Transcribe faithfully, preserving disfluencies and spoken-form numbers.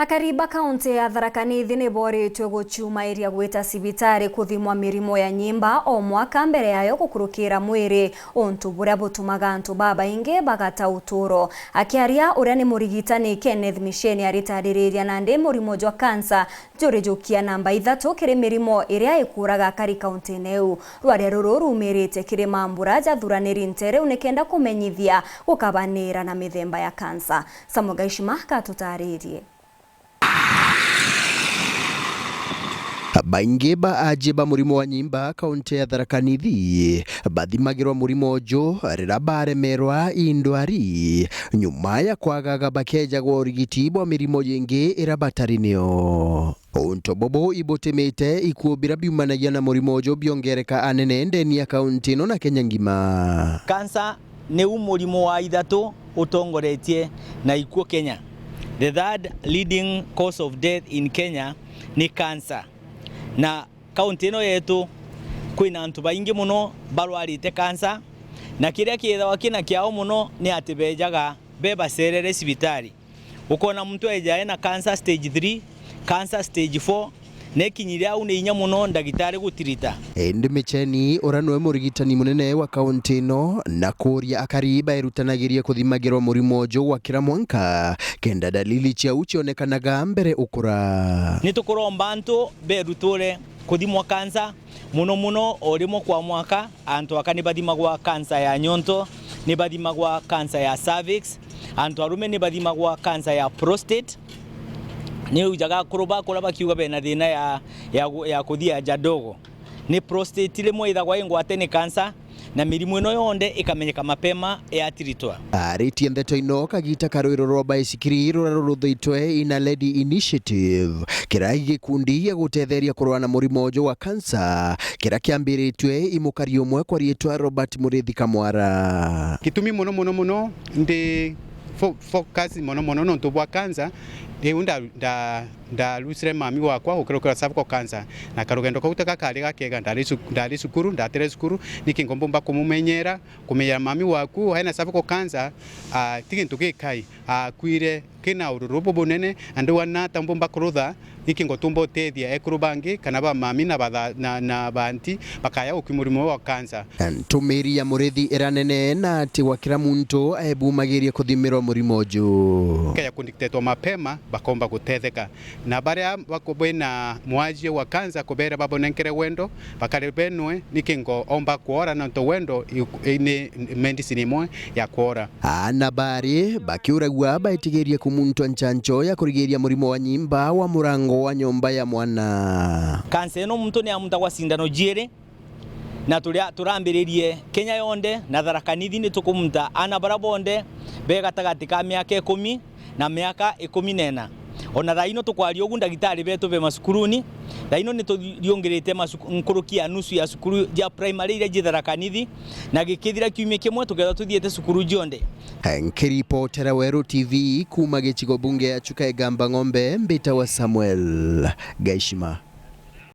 Akari ba kaunti ya Tharaka Nithi ni boritwe gucumairia gwita cibitari kuthimwa mirimo ya nyimba o mwaka mbere yayo gukurukira mwiri, untu buria butumaga antu babaingi bagata uturo. Akiaria uria ni murigitani Kenneth Micheni aritaririria nandi murimo jwa kansa juri jukia namba ithatu kiri mirimo iria ikuraga akari kauntine iu. Rwaria ruru rumirite kiri mambura jathuraniri ntere u nikenda kumenyithia gukabanira na mithemba ya kansa. Samuel Gaishima katutaririe. Baingi ba aji ba murimo wa nyimba kaunti ya Tharaka Nithi bathimagirwa murimo uju riria baremerwa i ndwari, nyuma ya kwagaga bakejagwa urigiti bwa mirimo yingi iria batari nio. Untu bubu ibutimite ikuu biria biumanagia na murimo uju biongereka anene ndeni ya kaunti ino na Kenya ngima. Kansa niu murimo wa ithatu utongoretie na ikuu Kenya. The third leading cause of death in Kenya ni kansa. Na kaunti ino yetu kwina antu baingi muno barwarite kansa, na kiria kiithagwa kina kiao muno ni ati bejaga bebacerere cibitari. Ukona muntu eja ena cancer stage three, cancer stage four, na ikinyire au ni inya muno ndagitari gutirita. Indi Micheni, uria niwe murigitani munene wa kaunti ino, na kuuria akari bairutanagirie kuthimagirwa murimo uju gwa kira mwanka, kenda dalili ciau cionekanaga mbere ukura. Ni tukuromba antu beruture kuthimwa kansa, muno muno o rimwe kwa mwaka. Antu aka ni bathimagwa kansa ya nyonto, ni bathimagwa kansa ya cervix, antu arume ni bathimagwa kansa ya prostate. Ni ujaga akuru bakuria bakiuga bena thina ya, ya, gu- ya kuthia haja ndogo. Ni prostate rimwe ithagwa ingwate ni kansa, na mirimu ino yonthe ikamenyeka mapema yatiritwa. Aritie ndeto ino kagita ka rwiro rwa baisikiri ruria ruruthuitwe ina Lady Initiative, kiria i gikundi gia gutetheria kurwaa na murimo uju wa kansa, kiria kiambiritwe i mukari umwe kwa riitwa Robert Murithi Kamwara. Gitumi muno muno muno ndi fo- focus muno muno nontu bwa kansa, riu nda, nda, ndarucire mami wakwa gukurukira cervical cancer, na karugendo kau tika kari gakega. Ndari cu- ndari cukuru, ndatire cukuru, niki ngo mbumba kumumenyera, kumenyera mami waku aina cervical cancer, ah, ti gintu gikai, akuire kina ururu bubunene, na ndiwa nata mbumba kurutha, niki ngo tumba utethia ekuru bangi kana ba mami na batha- na, na banti bakaya gukui murimo wa kansa. Ntumiri ya Murithi iraneneena ati gwa kira muntu aebumagiria kuthimirwa murimo uju. Kaya kudictetwa mapema, bakomba gutetheka. Na baria bako- bena mwajie wa kansa, kubera babonenkere wendo, bakare benwe, niki ngo omba kwora, nontu wendo i- i- ni medicine imwe ya kwora. Aana bari bakiuragua baitigirie kumuntwa nchancho ya kurigiria murimo wa nyimba wa murango wa nyomba ya mwana. Kansa ino muntu ni amuntagwa cindano jiiri, na turia turambiririe Kenya yonthe na Tharaka Nithi ni tukumunta aana baria bonthe be gatagati ka miaka ikumi na miaka ikumi na ina. Ona thaa ino tukwaria ugu, ndagitari betu be macukuruni. Thaa ino ni turiungirite macuku- nkuruki ya nusu ya cukuru ja primary iria ji Tharaka Nithi, na gikithira kiumia kimwe tukethwa tuthiite cukuru cionthe. Nkiripotera Weru T V kuuma gicigo bunge ya Chuka Igamba Ng'ombe, mbitawa Samuel Gaishima.